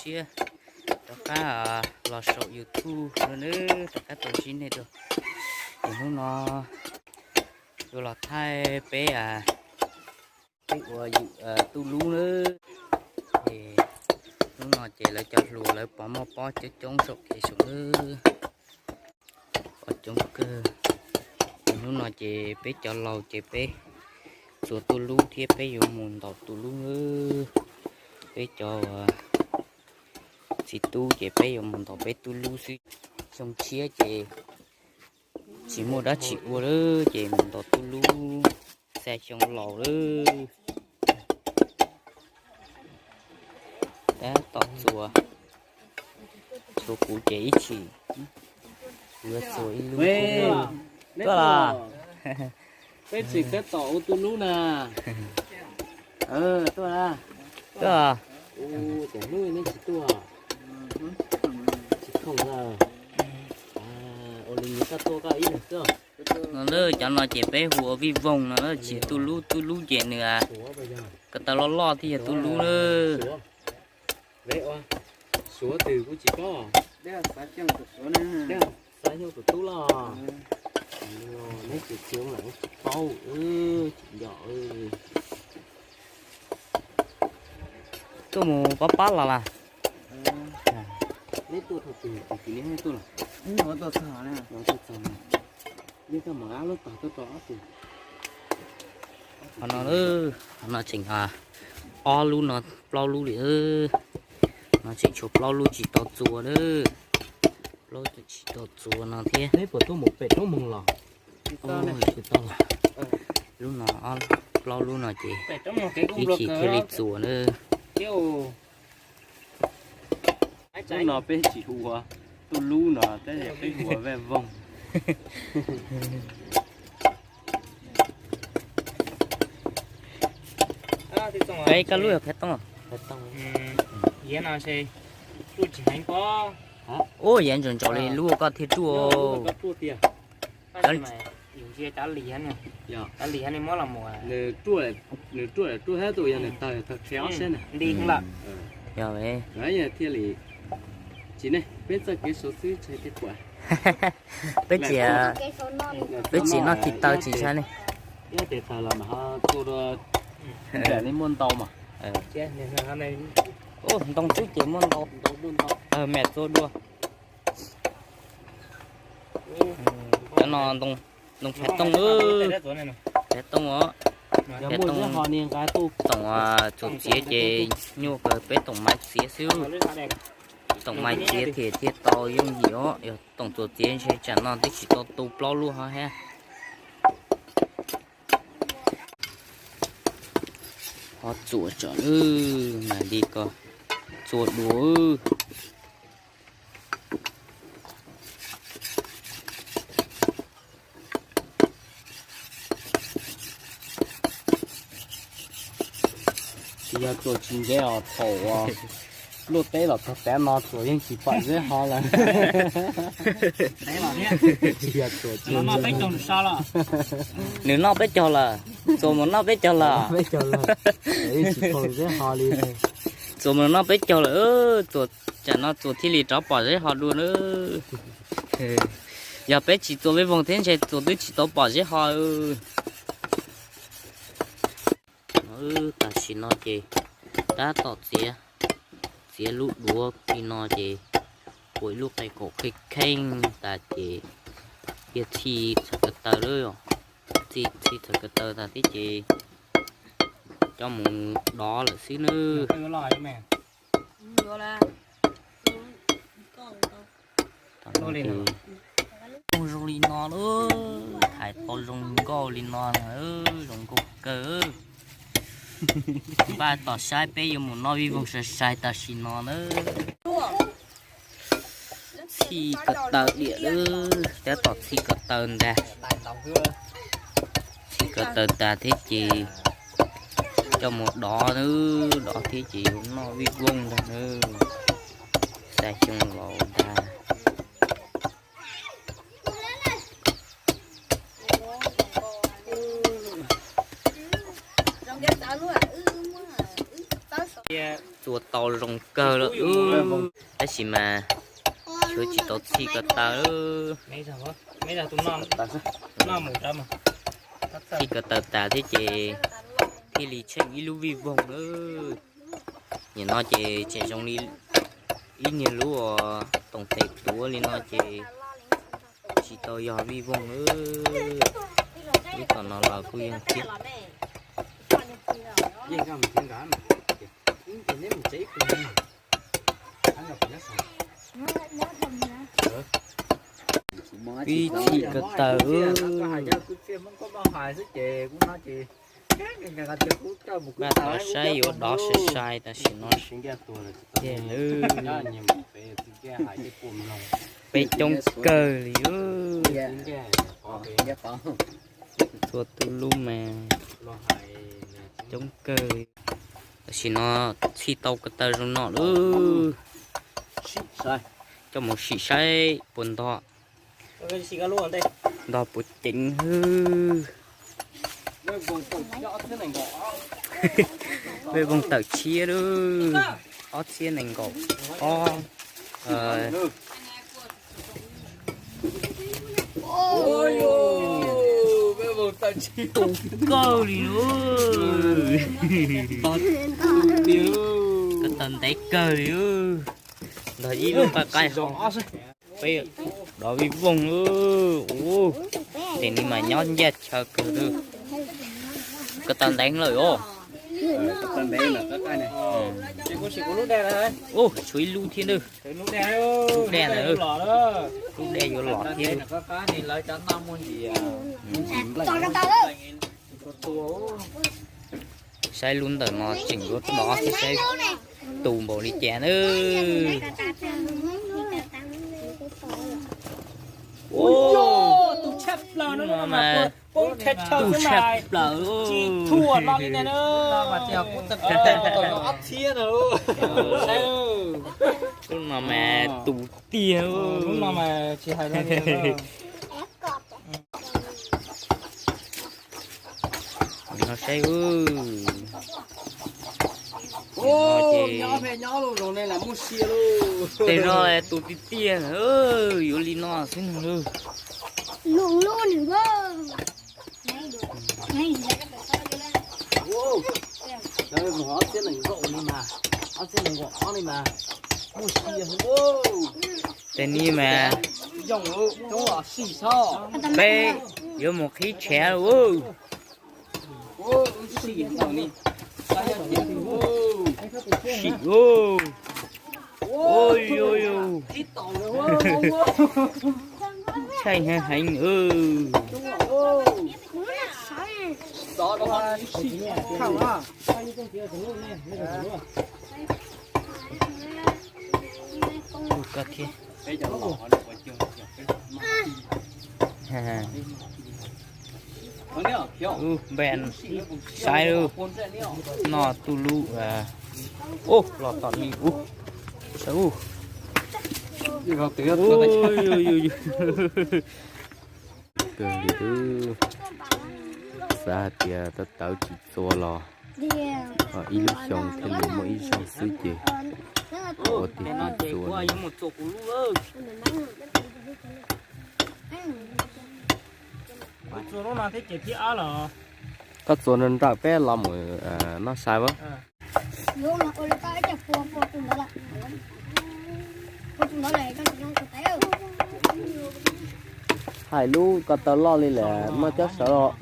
Siab rov qab los saum YouTube no nawb, rov qab tau ntsib nej dua. Ces hnub no yuav los thaij peb, peb ua yum tu lub nawb. Ces hnub no ces lawv cov hluas lawv pov moj pob coob coob saum kev saum nawb. Pob coob kawg. Ces hnub no ces peb cov laus ces peb txua tu lub thiab peb yuav mus ntaus tu lub nawb. Peb cov txiv tub ces peb yuav mus ntaus peb tu lub xwb. Xyoo tshiab ces tsis muaj dab tsi ua lawm ces mus ntaus tu lub, xa xyoo laus lawm. Tab tom txua, txhua kuv ces ib chim yuav txua ib lub. Tuaj los? Peb tsis tab tom ua tu lub na. Tuaj, tuaj. Cov hnub neb tsis tuaj, tsis khoom lawm. Ua li nws koj tuaj koj ib leeg xwb. No lawm, cov no ces peb hu ua vij voog no lawm, tsis tu lub, tu lub ces nws ko taw loj loj thiaj yog tu lub lawm. Suav twg kuj tsis paub. Xav xyoo tus tub los. Neb tsis xyoo los tsis paub, tsis nco. Tuaj mus pab pab los las. Neb tuaj thaum twg, thaum twg neb tuaj los? Tuaj txog, tuaj txog. Neb tuaj mus ab lub tog tuaj rau ob tug. Qhov no, qhov no tseem ob lub no, plaub lub li. No tseem tshuav plaub lub tsis tau txua lawm. Plaub lub tsis tau txua no thiab. Neb puas tuaj mus pem roob moog los? Tsis tau los. Lub no, plaub lub no ces ib chim thiaj li txua nawb. Lub no peb tsis hu ua tu lub no, peb hu ua vaj voog. Peb koj lub yog Phaj Tooj? Ub, yav ntsaus ntsaus li lub koj thiaj ruaj. Yog, yog thiaj li, tsis ne, peb txoj kev sau xwb tsis hais tias puas. Peb tsis, peb tsis noj thib taw tsis saib ne. Ib tes taws los mas ho txua dua, nram li muaj ntau mas. Ntoo xwb ces muaj ntau, me txua dua. Cov no ntoo Phaj Tooj, Phaj Tooj os. Toom txuas txiav ces nyuaj kawg, peb toom maiv txiav xwb. Toom maiv txiav thiaj thiaj tau yooj yim os, yog toom txuas txiav ntshe tsam no twb tsis tau tu plaub lub ho thiab. Ho txuas tsam, mam li ko txua dua. Tsis yog txuas tsis ntse os, thaum uas luaj teb los txog tav no txuas yeej tsis pom zeb ho lawm. Tsis yog txuas tsis ntse. Nws noj peb caug lawm, txuas mus noj peb caug lawm. Peb caug lawm, yeej tsis pom zeb ho li. Txuas mus noj peb caug lawm, txuas tsam no txuas thiaj li rov pom zeb ho dua na. Yog peb tsis txua vej voog thiab ntshe txuas twb tsis tau pom zeb ho. Tam sim no ces tab tom txiav, txiav lub duav li no ces ua ib lub qe kaum kheej kheej tas ces cia txhij txhawv ko taw lawm. Txhij txhawv ko taw tas thiab ces coj mus dov lawm xwb nawb. Zoo li no lawm, hais tau zoo nkauj li no na, zoo nkauj kawg. Npaj tos saib peb yuav mus noj vij voog sai sai tam sim no na. Txhij ko taw diam lawm, tab tom txhij ko taw ntag. Txhij ko taw tas thiab ces coj mus dov, dov thiab ces yuav noj vij voog ntag na. Xa xyoo laus ntag. Txua tau Tau zoo kawg lawm. Tab sis mas yuav tsis tau txhij ko taw. Txhij ko taw tas thiab ces thiaj li tsheej ib lub vij voog na. Nim no ces tseem zoo li ib niag lub uas toom tes tuav li no ces tsis tau yog vij voog na. Ib tom no los kuj yog thiab. Ib txhij ko taw. Maj tau saib yuav dov sai sai tam sim no. Peb coob kawg li. Txhua tus lub mas coob kawg. Tam sim no txhij tau ko taw zoo no lawm. Coj mus sim saib puas ntog, ntog puas ceev hwb. Vej voog tawm tshiab lawm, ob txhiab nees nkaum ob. Tus kawg li. Ko taw ntev kawg li. Ntog ib lub qab qaib. Peb dov vij voog. Ua, ces nws mas nyob ncaj chaw kawg li. Ko taw ntev lawm os. Ua, tshuav ib lub thiab na. Lub dej na, lub dej yuav los thiab. Saib lub ntawm no tseem yuav dov thiab, saib tus npaum li cas na. Ua, tu tshaj plaws. Lub no mas tus tiag. No saib. Tej no tus tiag tiag, yuav li no xwb no. Ob txhiab nees nkaum li mas, ob txhiab nees nkaum ob li mas, muaj sia. Tej ni mas peb yuav mus qhib tshav lauj. Sim lauj. Ntshai heev heev. Tus koj thiab. Ub, npe saib lub no tu lub. Ub, los tom ni ub. Saib ub. Kawg li, xav hais tias tawv tawv tsis txua los ib lub xyoo thiaj li muaj ib zaug xwb ces ua tiag tiag txua li. Koj txua nrawm nrawm peb los mus noj sai as. Hais lub ko taw loj li lawm noj cob sawv los.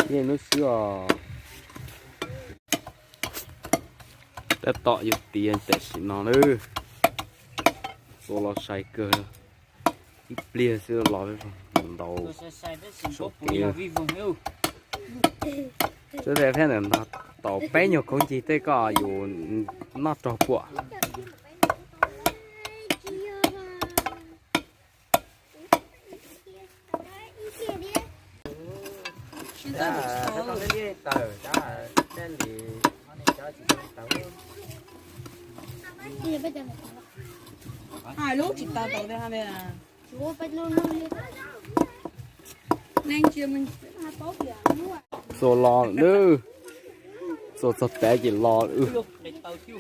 Yeej lub xwb os. Tab tom yuav tiav tam sim no na. Txua los sai kawg. Ib pliag xwb los ntau. Saum kev. Twb peb ntawm no tau peb nyuag khaub ncig tej koj yus noj raug puam. Txuas los lawm, txuas txog pem ces los,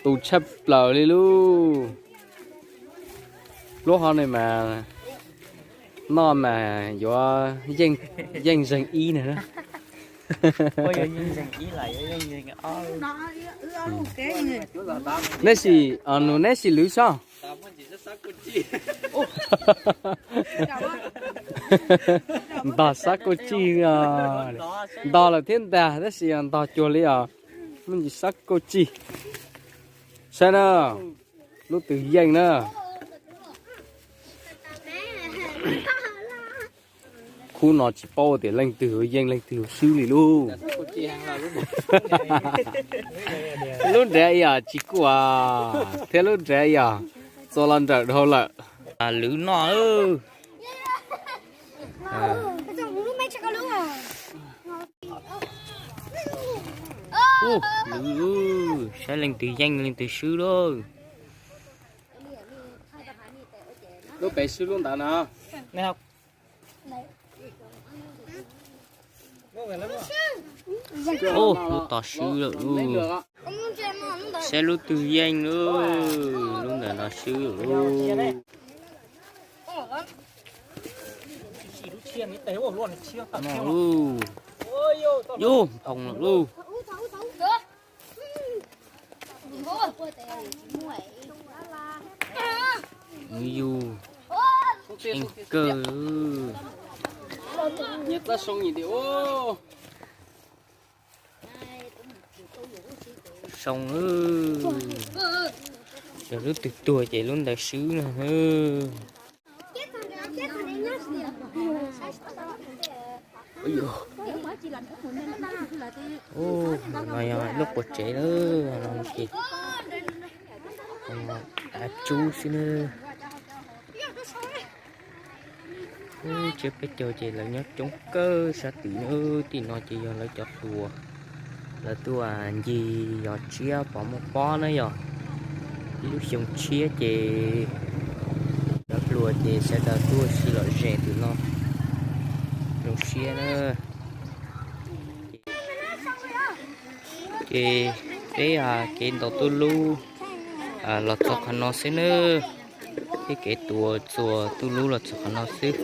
tu tshaj plaws li lauj. Lub hov no mas noj mas yuav yeej zeeg ib na. Neb sim, nws neb sim lwv sob. Ntog sab kuj tsig, ntog lawm thiab ntag, tab sis ntog cuag li os. Muaj ntsis sab kuj tsig. Saib na, lub twg yeej na. Khub no tsis paub tias leej twg yeej leej twg swb li lauj. Lub nrad yom tsis kuj, thiab lub nrad yom txuas los nrawm dhau lawm. Lwv noj. Lwv, saib leej twg yeej leej twg swb lauj. Lub pem swb lub ntawd no. Lub tom swb lawm lauj. Saib lub twg yeej lauj, lub ntawm no swb lawm lauj. Noj lauj, yuj nphoo lawm lauj. Nws yug, eej kawg. Soo, yog lub twg tuag ces lub ntawd swb no. No yog lub quas tsev lawm, no ces av tsub xwb na. Tsiab peb caug ces lawv nyob coob kawg sab tid na. Tim no ces yog lawv cov hluas, lawv tuaj ncig yos tsiab pov muaj pob na yog. Ib lub xyoo tshiab ces cov hluas ces sawv daws tuaj ua si lom zem tim no, zoo siab na. Ces peb kev ntaus tuj lub los txog qhov no xwb nawb. Peb kev tuaj txuas tuj lub los txog qhov no xwb.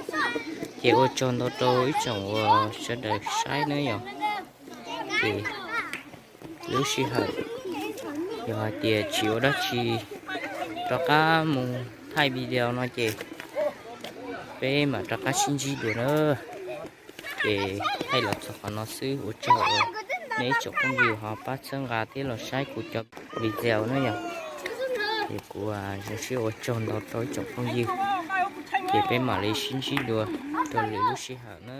Ces ua tsaug ntau rau ib tsoom uas sawv daws saib nawb yog. Ces lub sij hawm yog hais tias tsis ua dab tsi rov qab mus thaij video no ces peb mam rov qab sib ntsib dua na. Ces thaij los txog qhov no xwb, ua tsaug nej ib tsoom phooj ywg ho pab txhawb nqa thiab los saib kuv cov video na yog. Ces kuv zoo siab ua tsaug ntau rau ib tsoom phooj ywg. Ces peb mam li sib ntsib dua rau lwm lub sij hawm na.